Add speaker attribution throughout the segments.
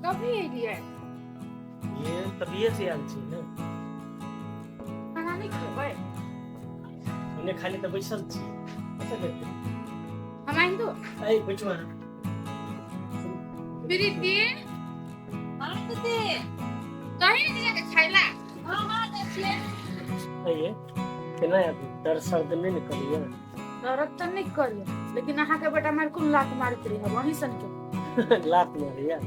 Speaker 1: कभी एलियै?
Speaker 2: ये तबियत से आयल छी ने।
Speaker 1: खाना नहि खेबै?
Speaker 2: ओने खाली तऽ बैसल छी। कतऽ जेतै?
Speaker 1: हम आनि दू?
Speaker 2: ऐ बैठू अहाँ।
Speaker 1: प्रीति।
Speaker 3: हाँ दीदी।
Speaker 1: कहीं नहीं जाके खाइला।
Speaker 3: हाँ हाँ जाइ छियै।
Speaker 2: अइये केना आबी? दर्द सर्द नहि ने करैया?
Speaker 1: दर्द तऽ नहि करियै, लेकिन अहाँके बेटा मार कोन लात मारैत रही वहीं सन के।
Speaker 2: लात मारैया?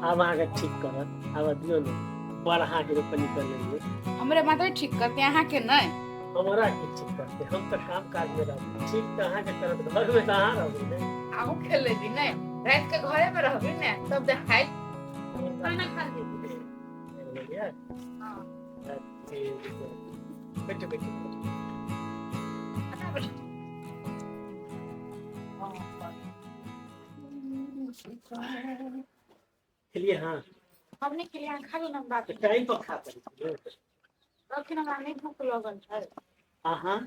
Speaker 2: आब अहाँके ठीक करत, आब दियौ ने। बड़ अहाँके रोपनी कर लेलियै।
Speaker 1: हमरे मात्र ठीक करते, अहाँके नहि।
Speaker 2: हमरा के ठीक करते? हम तऽ काम काज मे रहबै। ठीक तऽ अहाँके करत, घर मे तऽ अहाँ रहबै ने।
Speaker 1: अहूँ खेलेबी ने, राति के घरे में रहबी ने, तब देखाइ।
Speaker 3: खाना खा लीजिए।
Speaker 2: बुझलियै? बैठू बैठू। खेलिए? हाँ।
Speaker 1: हम नहीं खेलिए, अहाँ खा लो ना बात।
Speaker 2: तऽ टाइम पर खा पड़ै छै।
Speaker 1: तखन हमरा नहि भूख लगल है।
Speaker 2: अहाँ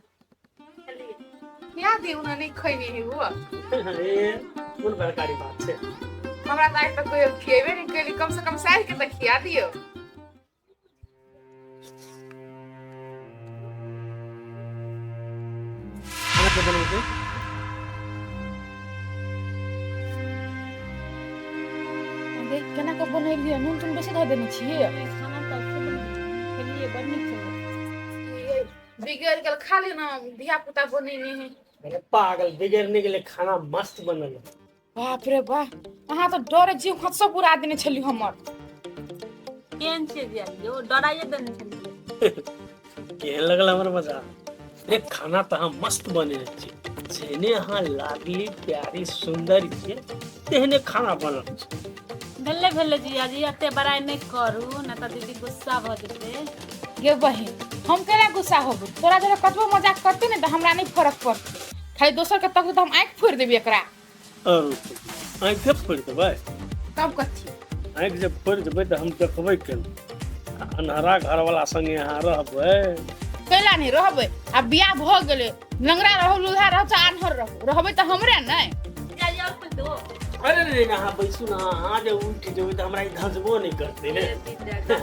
Speaker 1: खिया दियौ ने, नहि खैने है वो।
Speaker 2: ए, कोन बड़कारी बात छै?
Speaker 1: हमरा तऽ आइ तक कहियो खिएबे नहि केली, कम से कम साइज के तऽ खिया दियौ।
Speaker 2: खाना के बनेबै?
Speaker 1: देख केना कऽ बनेलियै, नून तून बेसी धऽ देने छियै।
Speaker 3: खाना तऽ अच्छे बनेलियै, खेलियै, बड़ नीक छलै।
Speaker 1: बिगड़ि गेल, खा ले ना, धिया पुता बनेने है।
Speaker 2: अरे पागल, बिगड़ नहि गेलै, खाना मस्त बनल है।
Speaker 1: बाप रे बाप, अहाँ तऽ डरे जीव हाथ सब उड़ा देने छली हमर।
Speaker 3: केहन छियै जियाजी, ओ डराइए देने छलियै।
Speaker 2: केहन लगल हमर मजा? अरे खाना तऽ अहाँ मस्त बनेने छी। जेहने अहाँ लाडली प्यारी सुन्दर छियै, तेहने खाना बनल छै।
Speaker 3: भेलै भेलै जियाजी, एते बड़ाइ नहि करू, नहि तऽ दीदी गुस्सा भऽ जेतै।
Speaker 1: गे बहिन, हम केना गुस्सा होबू? तोरा जरा कतबो मजाक करते ने तऽ हमरा नहि फरक पड़तै, खाली दोसर के तकू तऽ हम आँखि फोड़ि देबी एकरा।
Speaker 2: और आँखि फोड़ि देबै?
Speaker 1: तब कथी?
Speaker 2: आँखि जे फोड़ि देबै तऽ हम देखबै केना? अन्हरा घरवाला संगे अहाँ रहबै?
Speaker 1: कैला नहि रहबै? आब बियाह भऽ गेलै, लंगड़ा रहू, लूल्हा रहू, चाहे आन्हर रहू, रहबै तऽ हमरे नहि।
Speaker 3: जियाजी, और कुछ दो?
Speaker 2: अरे नहीं, अहाँ बैसू ने। अहाँ जे उठि जेबै तऽ हमरा ई धसबो नहि करतै ने।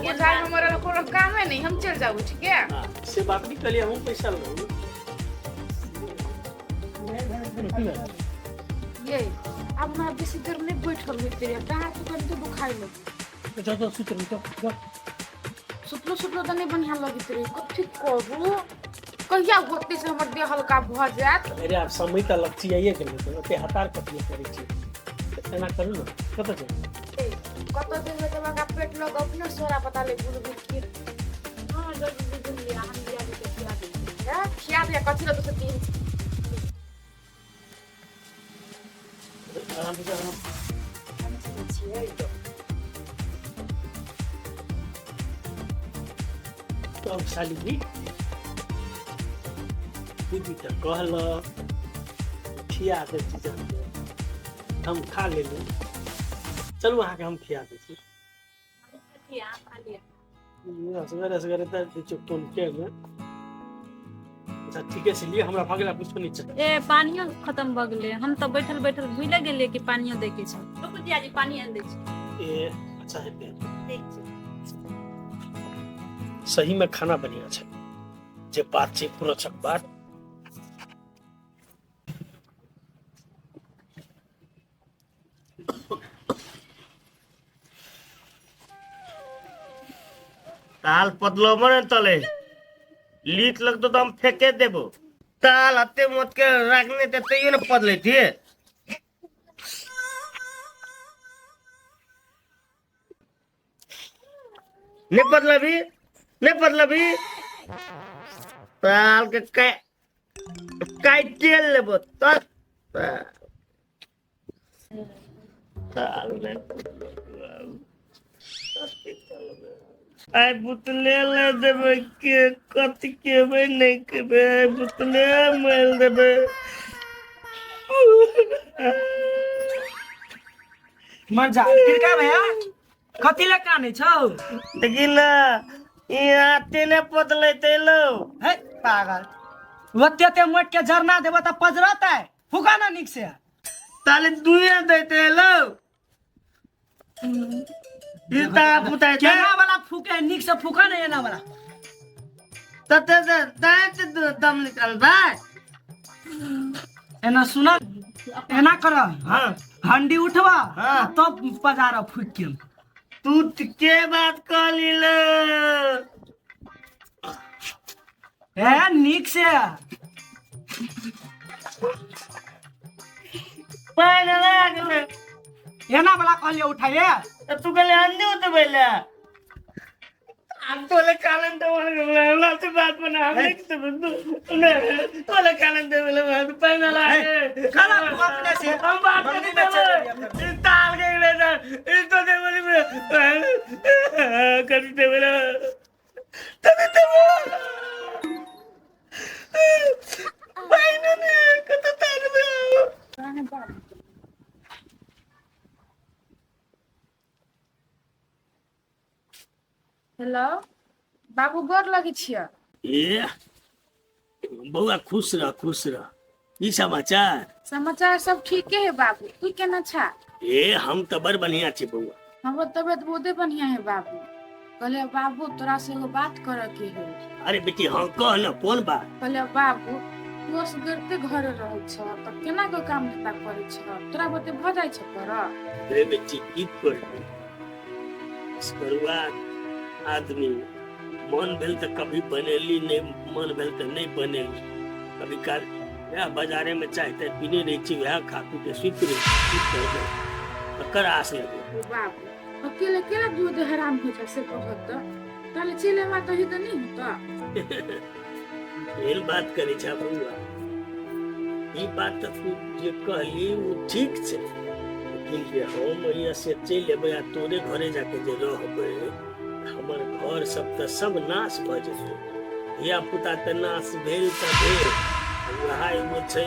Speaker 1: बुझाइ हमर कोनो कामे नहि, हम चलि जाउ उठि के।
Speaker 2: हाँ, से बात नहि कहलियै, हमहूँ बैसल रहू।
Speaker 1: ये आब हमरा बेसी देर नहि बैठल होइत रहे, डाँर तऽ कनि दुखाइ लगै।
Speaker 2: जाओ जाओ, सुति रहू, जाओ जाओ।
Speaker 1: सुतलो सुतलो तऽ नहि बढ़िआँ लगैत रहे। कथी करू, कहिया होतै से हमर देह हल्का भऽ जायत?
Speaker 2: अरे आब समय तऽ लपचियाइए गेलै, तऽ ओते हतार कथी लए करै छी? तऽ एना करू ने, कतऽ जेबै?
Speaker 1: कतऽ जेबै तऽ बड़का पेट लऽ कऽ अपने सोरा पता ले बुलबै की?
Speaker 3: हाँ जल्दी दीदी लिया, हम जियाजी के खिया दै छियै।
Speaker 1: हे, खिया दिया, कथी लए दोसर दिन।
Speaker 2: आराम से आराम।
Speaker 1: छियै।
Speaker 2: तब साली जी, दीदी तऽ कहलक खिया दै छी जाके, हम खा लेलहुँ। चलू, अहाँके हम खिया दै छी।
Speaker 3: खिया, खा लिया।
Speaker 2: असगरे असगरे तऽ देखियौ कोन के मे। अच्छा ठीके छै, लिअ, हमरा भऽ गेल, आब किछो नहि चाही।
Speaker 3: ए, पानियो खतम भऽ गेलै, हम तऽ बैठल बैठल भूले गेलियै कि पानियो दै के छै। रुकू जियाजी, पानी आनि दै छी।
Speaker 2: ए अच्छा, हेतै।
Speaker 3: ठीक छै।
Speaker 2: सही में खाना बढ़िया छै, जे बात छै पुरचक बात।
Speaker 4: ताल पतलो मने तले लीट लगतो तो हम फेंके देबो। ताल हते मत के रखने ते तैयो ने पदले थी। नहीं पदलबी, नहीं पदलबी, ताल के कै काटे लेबो त ताल ने आइ बुतले ले देबै के कथी केबै नहि केबै, आइ बुतले मारि देबै।
Speaker 5: मर जा किरका भैया, कथी ले कानै छौ?
Speaker 4: देखी ने, यहाँ तेने पतलेते लो।
Speaker 5: हे पागल, ओते ते मोट के जरना देबो तऽ पजरतै? फुका ना नीक से।
Speaker 4: ताले दुए देते लो। ई ताला पुताइ छै
Speaker 5: केना वाला फूके नीक से फूका ने एना वाला।
Speaker 4: तते तैं दम निकलबै।
Speaker 5: एना सुन, एना कर।
Speaker 4: हाँ।
Speaker 5: हंडी उठवा।
Speaker 4: हाँ।
Speaker 5: तब पजार फूक के।
Speaker 4: तू के बात कहली ले?
Speaker 5: ए नीक से।
Speaker 4: पानि लागलै।
Speaker 5: एना वाला कहलिए उठाइए।
Speaker 4: तऽ तू कहले हंडी उठबै ले। हम तोले कालन दे हमरा से बात बना हम नहीं तो तोले कालन दे बोले पानि लागे।
Speaker 5: खाना तू अपने से।
Speaker 4: हम बात
Speaker 5: मंदिर
Speaker 4: नहीं
Speaker 5: में चल
Speaker 4: देबै। ई ताल के ले जा ई तो दे बोले कर दे बोले तने दे पानि ने कत ताल में।
Speaker 1: हेलो बाबू, गोर लगै छियै।
Speaker 2: ए बौआ, खुश रह, खुश रह। की समाचार?
Speaker 1: समाचार सब ठीके है बाबू, तू केना छा?
Speaker 2: ए हम तऽ बड़ बढ़िया छी बौआ।
Speaker 1: हमरो तबियत बहुते बढ़िया है बाबू। कहले बाबू, तोरा से एगो बात करे के है।
Speaker 2: अरे बेटी, हाँ कह न, कोन बात?
Speaker 1: कहले बाबू, तू असगरते घरे रहै छ तऽ केना के काम धंधा करै छ? तोरा बुते भऽ जाइ छ कर?
Speaker 2: अरे बेटी, की करबै, असगरुआ आदमी, मन भेल तऽ कभी बनेली, नहि मन भेल तऽ नहि बनेली। कभी काल वएह बाजारे में चाय ताय पीने रहै छी, वएह खा पी के सुति रहै छी। की करबै, ककर आस लगबै?
Speaker 1: ओ बाबू, अकेले केना दूध हराम होइ छै से कहत तऽ ताले चलि एबा तही तऽ नहि होता।
Speaker 2: एहन बात करै छै बौआ? ई बात तऽ तू जे कहली ओ ठीक छै, लेकिन जे हम एहिया से चलि एबै आ तोरे घरे जाके जे रहबै, हमर घर सब तऽ सब नाश भऽ जेतै। धिया पुता तऽ नाश भेल तऽ भेल, वएह एगो छै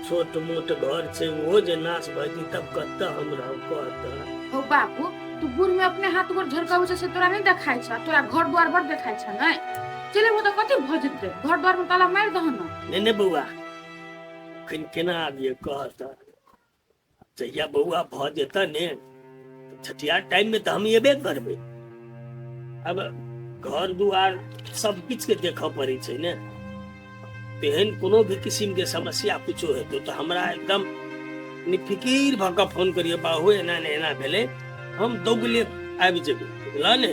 Speaker 2: छोट मोट घर छै, ओहो जे नाश भऽ जेतै तब कतऽ हम रहब, कह तऽ।
Speaker 1: हो बाबू, तू बूढ़ में अपने हाथ गोर झरकाबै छै से तोरा नहि देखाइ छ? तोरा घर द्वार बड़ देखाइ छ। नहि चलि एबो तऽ कथी भऽ जेतै? घर द्वार में ताला मारि दह ने।
Speaker 2: नहि नहि बौआ, एखन केना आबियै, कह तऽ। जहिया बौआ भऽ जेतै ने, छठियार टाइम में तऽ हम एबे करबै। अब घर दुआर सब किछु के देखऽ पड़ै छै ने। तेहन कोनो भी किसिम के समस्या कुछो हेतौ तऽ हमरा एकदम निफिकीर भऽ कऽ फोन करियौ, बाबू एना ने एना भेलै, हम दौगले आबि जेबै, बुझलह ने?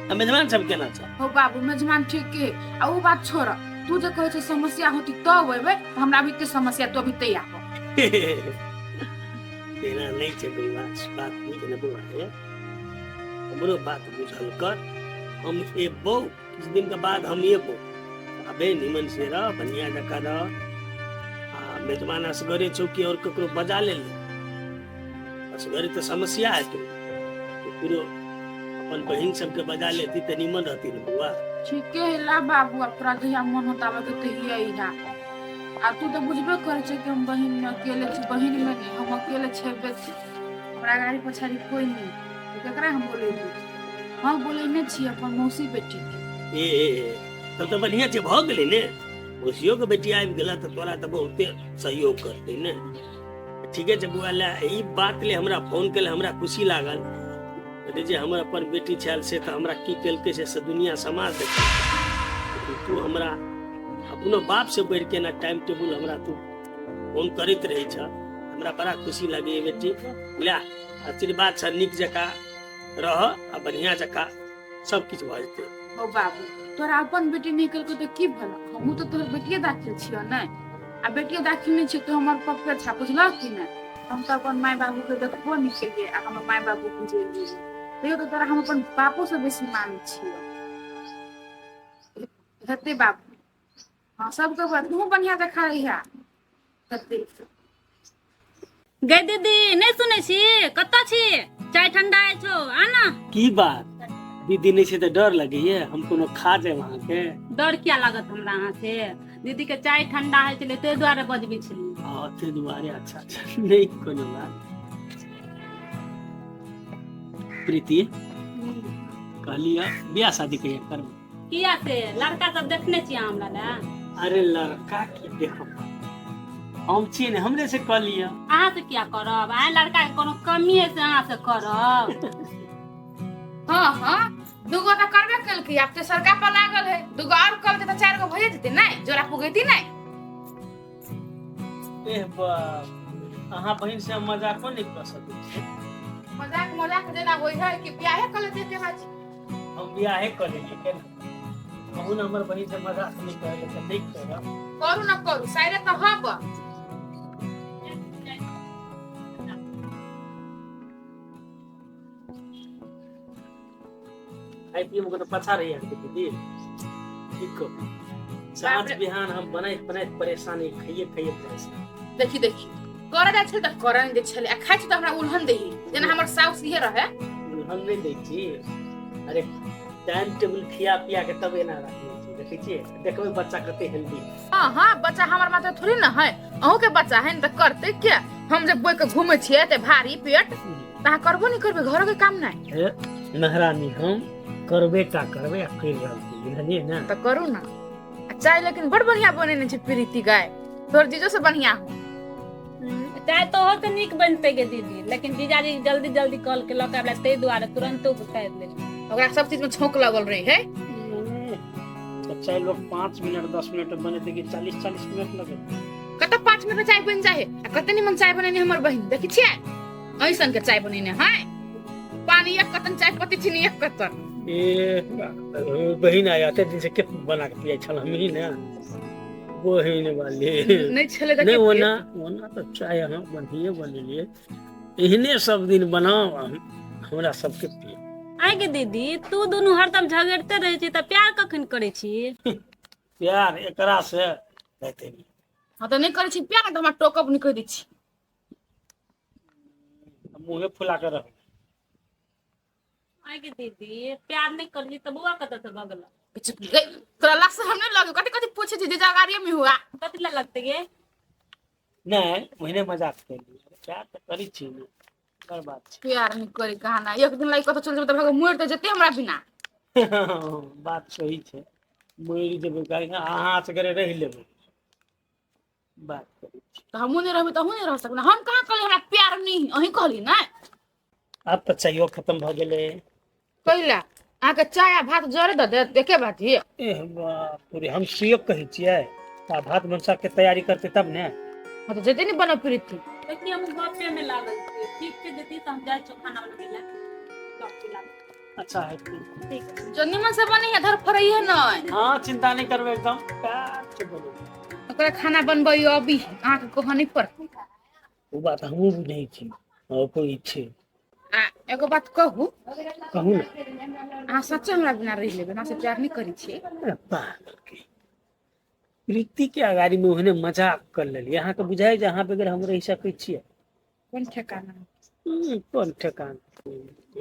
Speaker 2: आ मेजबान सब केना छै?
Speaker 1: हो बाबू, मेजबान ठीक के। आ उ बात छोड़, तू जे कहै छै समस्या होती तब एबै, तऽ हमरा अभी के समस्या तो अभी तैयार हो।
Speaker 2: तेना नहि छै बौआ, बात बुझ ने बौआ हे, हमरो बात बुझल कर। हम एबौ, किछु दिन के बाद हम एबौ। अबे निमन से रह, बढ़िया जकाँ रह। आ मेजबान असगरे छौ कि और ककरो बजा ले? ले असगरे तऽ समस्या हेतौ, ककरो अपन बहिन सबके बजा लेती तऽ निमन रहती ने बौआ।
Speaker 1: ठीके है ला बाबू, अब तोरा जहिया मन होता आबे के तहिया अइहा। आ तू तऽ बुझबे करै छै कि हम बहिन में अकेले छी, बहिन में नहि, हम अकेले छेबे छी, हमरा गाड़ी पछाड़ी कोई नहि, तऽ केकरा हम बोलेबै? हाँ, बोलेने छी अपन मौसी बेटी के।
Speaker 2: ए ए, ए, तब तऽ बढ़िया छै, भऽ गेलै ने। मौसियो के बेटी आबि गेला तऽ तोरा तऽ बहुते सहयोग करतै ने। ठीके छै बौआ, ले ई बात ले हमरा फोन केले, हमरा खुशी लागल। अरे जे हमर अपन बेटी छल से तऽ हमरा की केलकै से दुनिया समाज देखल, लेकिन तू हमरा अपनो बाप से बढ़ि के ना टाइम टेबुल हमरा तू फोन करैत रहै छ, हमरा बड़ा खुशी लगैए बेटी। ले आशीर्वाद छ, नीक जकाँ रह आ बढ़िया जकाँ सब किछु भऽ जेतै।
Speaker 1: हो बाबू, तोरा अपन बेटी नहि केलको तऽ की भेल? हमहूँ तऽ तोहर बेटिए दाखिल छियौ ने। आ बेटिए दाखिल नहि छियौ, तो हमर पप्पे छा, बुझलह कि नहि? हम तऽ अपन माय बाबूके देखबो नहि केलियै आ हमर माय बाबू बुझेलियै, तैयो तऽ तोरा हम अपन बापोसँ बेसी मानै छियौ। हेतै बाबू, हाँ सबके बात तूहूँ बढ़िआँ देखा रहिया, हेतै।
Speaker 3: गै दीदी, नहि सुनै छी? कतऽ छी? चाय ठंडा छौ, आ ना।
Speaker 2: की बात दीदी, नहि छै तऽ डर लगैये? हम कोनो खा जायब अहाँके?
Speaker 3: डर किया लागत हमरा अहाँ से? दीदी के चाय ठंडा होइ छलै, ताहि दुआरे बजबै छलियै।
Speaker 2: हँ, ताहि दुआरे, अच्छा अच्छा, नहि कोनो बात। प्रीति, कहलियै बियाह शादी कहिया करबै?
Speaker 3: किया से लड़का सब देखने छी अहाँ हमरा लए?
Speaker 2: अरे लड़का की देखब,
Speaker 4: हम छियै ने, हमरे से कऽ लिअ।
Speaker 3: अहाँ से किया करब? आइ लड़का के कोनो कमी है से अहाँ से करब?
Speaker 1: हाँ हाँ, दूगो तऽ करबे केलकै, आब तेसरका पर लागल है। दूगो और कल तऽ चारि गो भइए जेतै नहि? जोड़ा पुगैती नहि?
Speaker 4: एह बाप, अहाँ बहिन से हम मजाको नहि कऽ सकै छी।
Speaker 1: मजाक मजाक जेना होइ है कि बियाहे कऽ लेतै के बात?
Speaker 4: हम बियाहे कऽ लेलियै केना? अहूँ ने हमर बहिन से मजाक नहि करै तऽ नहि करब।
Speaker 1: करू न करू, साइरे तऽ हब।
Speaker 4: खाइ पियै मे कोनो पछा रही अहाँके दीदी? की कहू, साँझ बिहान हम बनैत बनैत परेशानी, खाइए खाइए परेशानी।
Speaker 1: देखी देखी, करे जाइ छलै तऽ करे नहि दै छलै, आ खाइ छी तऽ हमरा उल्हन देही, जेना हमर साउस इहे रहे।
Speaker 4: हम नहि दै छी। अरे टाइम टेबुल खिया पिया के तब एना रखने छी। देखै छियै, देखबै बच्चा कते हेल्दी।
Speaker 1: हाँ हाँ, बच्चा हमर मात्र थोड़ी ना है, अहूँ के बच्चा है ने, तऽ करते क्या? हम जे बोइ के घूमै छियै ते भारी पेट, तऽ अहाँ करबो नहि करबै घरो के काम? नहि
Speaker 4: महारानी, हम करबे टा करबै आ करि रहल छी, बुझलियै ने?
Speaker 1: तऽ करू ने। आ चाय लेकिन बड़ बढ़िया बनेने छै प्रीति गाय, तोहर जीजो से बढ़िया हो।
Speaker 3: चाय तो हो से नीक बनते गे दीदी, लेकिन जीजाजी जल्दी जल्दी कॉल के लऽ के आबला, ताहि दुआरे तुरंत उतारि लेली।
Speaker 1: ओकरा सब चीज में छौंक लगल रहे है।
Speaker 4: तऽ चाय लोग 5 मिनट 10 मिनट बनेतै कि 40 40 मिनट लगे?
Speaker 1: कतऽ 5 मिनट में चाय बन जाए है? आ कते निमन चाय बनेने हमर बहिन, देखै छियै? ऐसन के चाय बनेने है, पानी एक कतन, चाय पत्ती चीनी एक कतन।
Speaker 4: ए बहिन, आया एते दिन से के बना के पियाइ छल? हमही ने बहिन वाली।
Speaker 1: नहि छलै तऽ
Speaker 4: नहि।
Speaker 1: के?
Speaker 4: ओना ओना तऽ चाय अहाँ बढ़िए बनेलियै। एहने सब दिन बनाउ आ हमरा सबके पिए।
Speaker 3: आइ गे दीदी, तू दुनू हरदम झगड़ते रहै छी तऽ प्यार कखन करै छी?
Speaker 4: प्यार एकरा से हेतै नहि।
Speaker 1: हाँ तऽ नहि करै छी प्यार, तऽ हमरा टोकब नहि, कहि दै छी।
Speaker 4: मुँहे फुला के रहू।
Speaker 3: आइ गे दीदी, प्यार नहि करै छी तऽ बौआ कतऽ से भऽ गेल?
Speaker 1: गई, तोरा लाज से हम नहीं लगे? कथी कथी पूछे छी जीजा गाड़िए में हुआ।
Speaker 3: कथी लए लगतै गे?
Speaker 4: नहि, ओहिने मजाक केलियै। प्यार तऽ करै छी ने, बड़ बात छै।
Speaker 1: प्यार नहीं करी कहाना, एक दिन लागि कतऽ चल जेबै तऽ भागो मरि तऽ जेतै हमरा बिना।
Speaker 4: बात सही छै, मरि जेबै काहे? अहाँ असगरे रहि लेबै, बात करै छी।
Speaker 1: तऽ हमहूँ नहि रहबै तऽ अहूँ नहि रह सकबै। हम कहाँ कहली हमरा प्यार नहीं? अहीं कहली ने।
Speaker 4: आब तऽ चाइयो खतम भऽ गेलै।
Speaker 1: कैला अहाँके चाय आ भात जरे दऽ देत एके बात ये?
Speaker 4: एह बाप रे, हम से कहै छियै तऽ भात भनसा के तैयारी करतै तब ने।
Speaker 1: हाँ तऽ जेतै ने बनब प्रीति।
Speaker 3: देखिए, हम गपे में लागल छी। ठीक छै दीदी, तऽ हम जाइ छियौ खाना बनबै लए। गप के लागल।
Speaker 4: अच्छा है।
Speaker 3: ठीक है।
Speaker 1: जो निमन से बनी है, धर फरई है नहीं।
Speaker 4: हाँ, चिंता नहीं करबै, एकदम प्यार से बनेबै।
Speaker 1: ओकरा खाना बनबै अभी अहाँके कहऽ नहीं पड़त।
Speaker 4: ओ बात हमहूँ बुझै छी और कोई छै।
Speaker 1: आ एगो बात कहू?
Speaker 4: कहू ने।
Speaker 1: अहाँ सच्चे हमरा बिना रहि लेबै? हमरा से प्यार नहीं करै छियै?
Speaker 4: अरे पागल के, प्रीति के अगाड़ी में ओहने मजाक कर लेलियै। अहाँके बुझाइ जे अहाँ बगैर हम रहि सकै छियै?
Speaker 1: कोन ठेकाना?
Speaker 4: कोन ठेकान?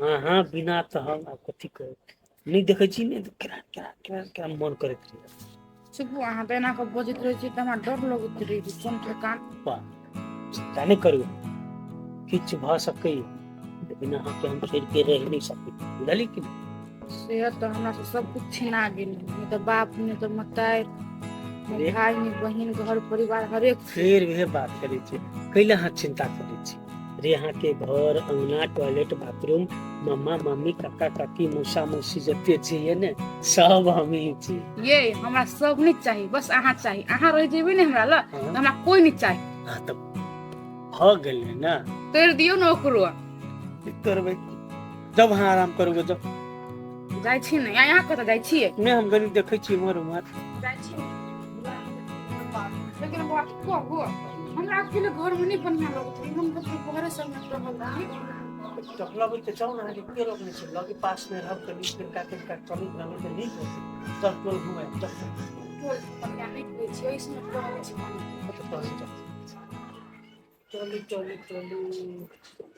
Speaker 4: अहाँ बिना तऽ हम आब कथी कहू, नहि देखै छी ने तऽ केना केना केना केना मन करैत रहै।
Speaker 1: चुपू, अहाँ तऽ एना कऽ बजैत रहै छी तऽ हमरा डर लगैत रहै छै। कोन ठेकान?
Speaker 4: चिंता नहि करू, किछु भऽ सकैए, लेकिन अहाँके हम छोड़ि के रहि नहि सकै छी, बुझलियै कि नहि?
Speaker 1: से तऽ हमरा से सब कुछ छिना गेल, नहि तऽ बाप, नहि तऽ मतारि, नहि
Speaker 4: रे।
Speaker 1: भाय, नहि बहिन, घर परिवार हरेक चीज।
Speaker 4: फेर वएह बात करै छी, कैला अहाँ चिंता करै छी रे? अहाँके घर अंगना, टॉयलेट, बाथरूम, मामा मामी, काका काकी, मौसा मौसी जते जे ये ने, सब हमही छी।
Speaker 1: ये हमरा सब नहीं चाही, बस अहाँ चाही। अहाँ रहि जेबै ने हमरा लग
Speaker 4: हाँ।
Speaker 1: तऽ हमरा कोई नहीं चाही।
Speaker 4: हाँ तऽ भऽ गेलै ने।
Speaker 1: तोड़ि दियौ ने ओकरो।
Speaker 4: की करबै? जब अहाँ आराम करबै जब।
Speaker 1: जाइ छी ने, यहाँ कतऽ जाइ छियै?
Speaker 4: नहि, हम कनि देखै छी इम्हर उम्हर।
Speaker 1: जाइ छी, लेकिन बात कहू, हमरा अकेले घर में नहीं बढ़िया लगैत रहै। हम तऽ घरे सब में रहल रही।
Speaker 4: टहलबै तऽ जाउ ने, अहाँके के रोकने छै? लगे पास मे रहब तऽ नीक, कनिका कनिका चलैत रहबै तऽ नीक होतै। चल टोल घुमै चल।
Speaker 1: टोल बढ़िया नहीं कहै छी, ऐसने रहै छी।
Speaker 4: चलू चलू चलू चलू।